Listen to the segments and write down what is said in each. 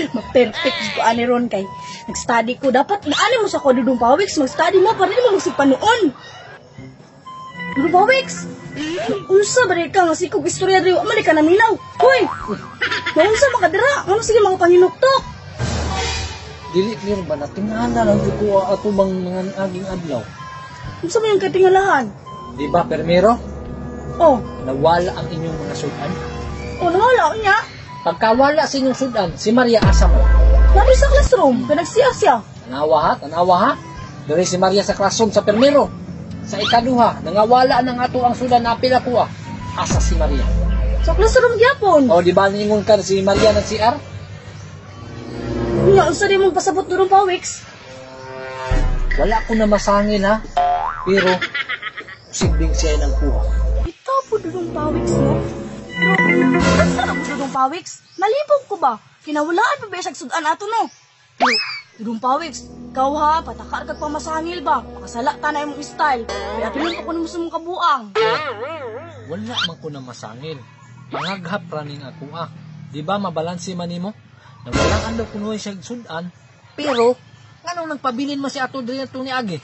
Ma-perfect ko ani ron kay nag-study ko. Dapat naani mo sa ko, Dudong Pawiks, mag-study mo para di mo magsigpanuon. Dudong Pawiks! Unsa ba rin ka nga sikog istorya diri, wa man ka naminaw. Hoy! Naunsa man ka dira? Ngano sige mga panginuktok? Dili clear ba natingala lang jud ko ato bang mga aging adlaw. Unsa man yung katingalahan? Di ba permero? Oh, Nawala ang inyong mga sudan. Oh, nawala niya. Pagkawala sa inyong sudan, si Maria asa mo? Nari sa classroom, pinagsiya siya. Tanawa ha, tanawa ha. Diri si Maria sa classroom sa permero. Sa ikaduha, nangawala ng ato ang sudan na apil ako ah. Asa si Maria? Sa classroom gyapon. O di ba ningon ka si Maria ng CR? Nya, unsa di mong pasabot, Dudong Pawiks? Wala ko na masangil ha. Pero, sigbing siya ng kuha. Ito po, Dudong Pawiks, no? Pero, asa na po, Dudong Pawiks? Nalibog ko ba? Kinawalaan pa ba siya sudan ato, no? Pero, Dudong Pawiks, ikaw ha, patakar kag pamasangil ba? Makasala ta na imong style. Kaya apilon pa ko nimo sa mong kabuang. Wala man ko na masangil. Pangaghap raning ako ah. Di ba mabalanse man nimo? Nawalaan daw kuno siya sudan, pero nganong nagpabilin man si ato diri ato ni Agi?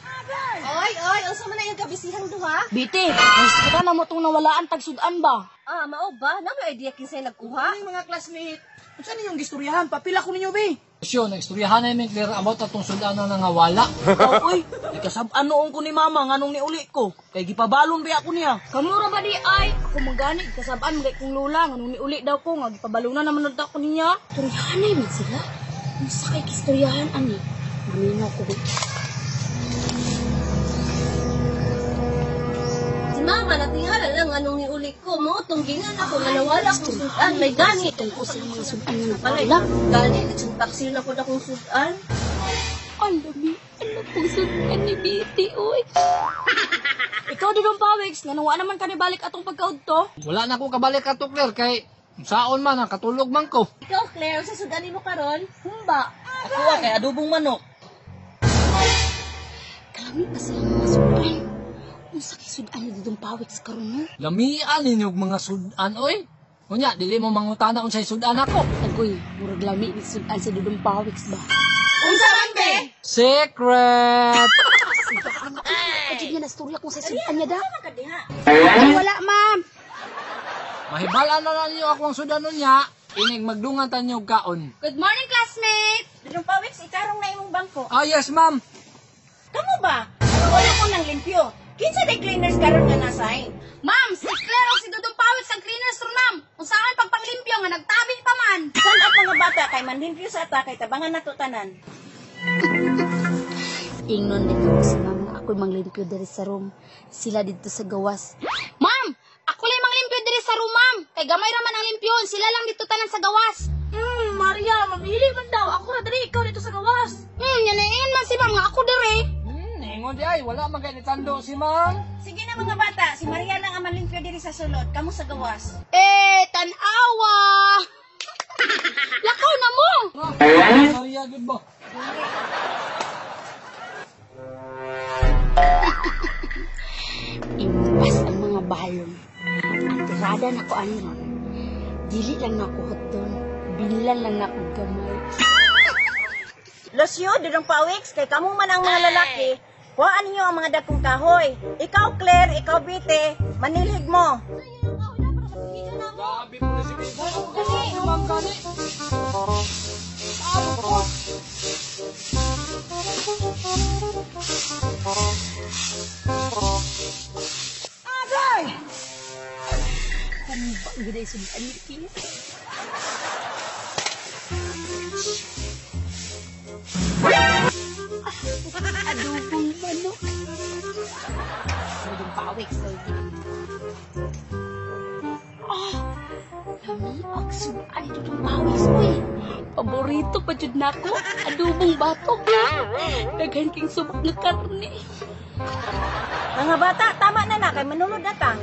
Oy, oy, unsa man na yung kabisihang duha? Biti, mas na mo itong nawalaan tag sudan ba? Ah, mao ba? Na may idea kinsay nagkuha? Ay, mga classmate, unsa ninyong gistoryahan? Papila ko ninyo, be. Syo, nagstoryahan na yung clear about atong sudan na nangawala. Oh, uy, ikasab-an noon ko ni mama nganong niuli ko. Kay gipabalon ba ako niya. Kamura ba di ay? Ako magani, kasab-an magay kong lola nganong niuli daw ko nga gipabalunan naman nun ako niya. Istoryahan na yun sila. Unsa kay kistoryahan ani? Maminaw ko. Si mama natingala lang anong niuli ko. Mao tong gingan ako nga nawala akong sudan. May gani. Tungkol sa mga sudan nga Palay, nawala. gani nagsuntaksil na ko na akong sudan. Ang lami, ang pong sudan ni Biti, oy. Ikaw Dudong Pawiks, nganong wa naman kani balik atong pagkaudto? Wala na ko kabalik ato clear kay saon man ang katulog man ko. Ikaw, Claire, unsa sudan nimo karon? Humba. Ako ah, kay adobong manok. Kalami pa silang mga sudan. Unsa kay sudan ni Dudong Pawiks karon no? Lamian ninyog mga sudan oy. Unya dili mo mangutana unsay sudan ako. Agoy, murag lami ni sudan sa Dudong Pawiks ba? Unsa man be? Secret. Kajud niya na istorya kung sa sudan niya da. Ka diha. Ay, wala, ma'am. Mahibalaan na lang ninyo ako ang sudan unya. Inig magdungan tanyo kaon. Good morning, classmate. Dudong Pawiks, itarong na imong bangko. Ah yes ma'am. Kamo ba? Ano wala ko nang limpyo? Kinsa day cleaners karon nga nasign? Ma'am, si Claire o si Dudong Pawiks ang cleaners ron, ma'am. Kung saan pagpanglimpyo nga nagtabi pa man. Saan at mga bata kay manlimpyo sa ata kay tabangan nato tanan. Ingnon din ako sa ma'am nga ako'y manglimpyo diri sa room. Sila dito sa gawas. Ma'am, ako lang manglimpyo diri sa room, ma'am. Kay gamay ra man ang limpyon, sila lang dito tanan sa gawas. Maria, mamili man daw. Ako ra diri, ikaw dito sa gawas. Yan na ingon man si ma'am nga ako diri. Ingon di ay wala man kay nitando si ma'am. Sige na mga bata, si Maria lang ang manlimpyo diri sa sulod, kamo sa gawas. Eh, tanawa. Lakaw na mo. Ah, Maria gud ba? Impas ang mga balon. Ang tirada na ko ani ron. Dili lang nako hotdon. Bilan lang nako gamay. Losyo, Dudong Pawiks, kay kamo man ang mga lalaki, kuhaan ninyo ang mga dakong kahoy. Ikaw, Claire, ikaw, Bite, manilhig mo. Grabe po na si Bite. Ma'am gani. Humba gid ay sudan ni Claire. Adobong manok. Dudong Pawiks. Ah, lamiak sudan ni Dudong Pawiks, uy. Paborito pa jud nako, adobong batok. Daghan king subok nga karne. Mga bata, tama na na, kay manunod na ta.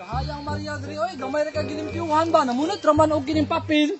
Hayang Maria diri oy, gamay ra ka gilimpyuhan ba? Namunod ra man og kining papel.